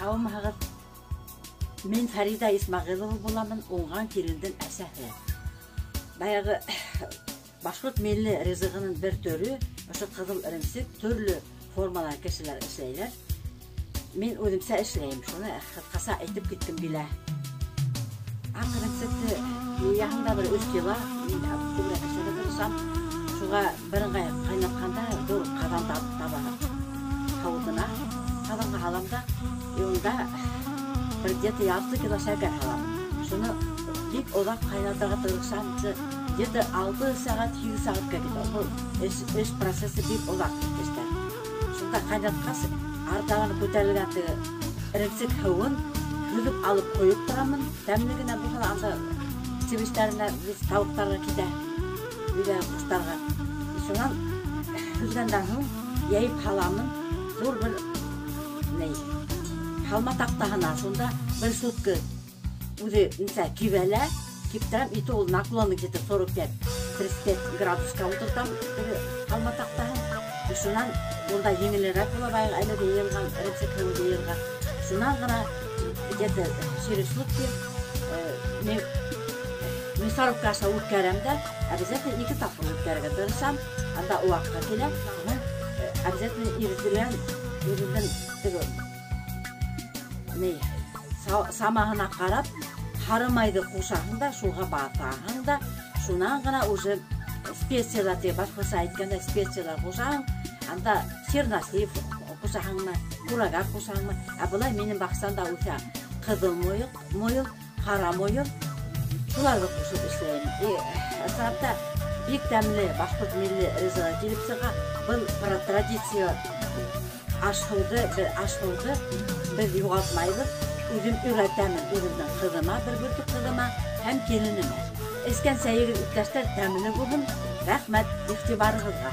Һаумыһығыҙ! Мин Фәриҙә Исмәғилова буламын, уңған килендең әсәһе. Баяғы башҡорт милли ризығының бер төрө, ошо ҡыҙыл эремсек, төрлө формала кешеләр эшләйҙәр. Мин үҙемсә эшләйем, шуны ҡыҫҡаса әйтеп киткем килә. Аҡ эремсекте йыяһың да бер 3 кило, мин күберәк эшләргә тырышам. Шуға берыңғай ҡайнатҡанда ҙур ҡаҙан таба һауытына, ҡаҙанға һалам да, и унда бер где-то ярты кило шәкәр һалам. Шуны бик оҙаҡ ҡайнатырға тырышам, где-то 6 сәғәт, 8 сәғәткә китә. Был эш процессы бик оҙаҡ эштәр. Шунда ҡайнатҡас, артабан күтәрелгән теге эремсек һыуын һөҙөп алып ҡойоп торамын. Тәмле генә булһа ла, анда себештәренә, беҙ тауыҡтарға китә, өйҙә ҡоштарға. Шунан һөҙгәндән һуң йәйеп һаламын ҙур бер ни һалма таҡтаһына, шунда бер сутка үҙе нисә кибәлә, киптерәм, и то ул наклоны где-то 45-35 градусҡа ултыртам теге һалма таҡтаһын. И шунан унда еңелерәк була баяғы әлеге йыйылған эремсек һыуы йыйырға. Шунан ғына где-то через сутки мин мясорубка аша үткәрәм дә, обязательно 2 тапҡыр үткәрергә тырышам. Анда уаҡҡа килә. Шунан обязательно иретелгән үҙемдең теге ни самаһына ҡарап һары майҙы ҡушаһың да, шуға баҫаһың да, шунан ғына уже специялар, тип башҡортса әйткәндә специялар ҡушаһың. Анда чернослив ҡушаһыңмы, курага ҡушаһыңмы. Ә былай минең баҡсамда үҫә ҡыҙыл мойол, ҡара мойол. Шуларҙы ҡушып эшләйем. И ысынлап та бик тәмле башҡорт милли ризығы килеп сыға. Был традиция аш-һыуҙы, беҙ аш-һыуҙы беҙ юғалтмайбыҙ. Үҙем өйрәтәмен үҙемдең ҡыҙыма, бер бөртөк ҡыҙыма һәм киленемә. Эскән сәйегеҙ, иптәштәр, тәмле булһын. Рәхмәт иғтибарығыҙға.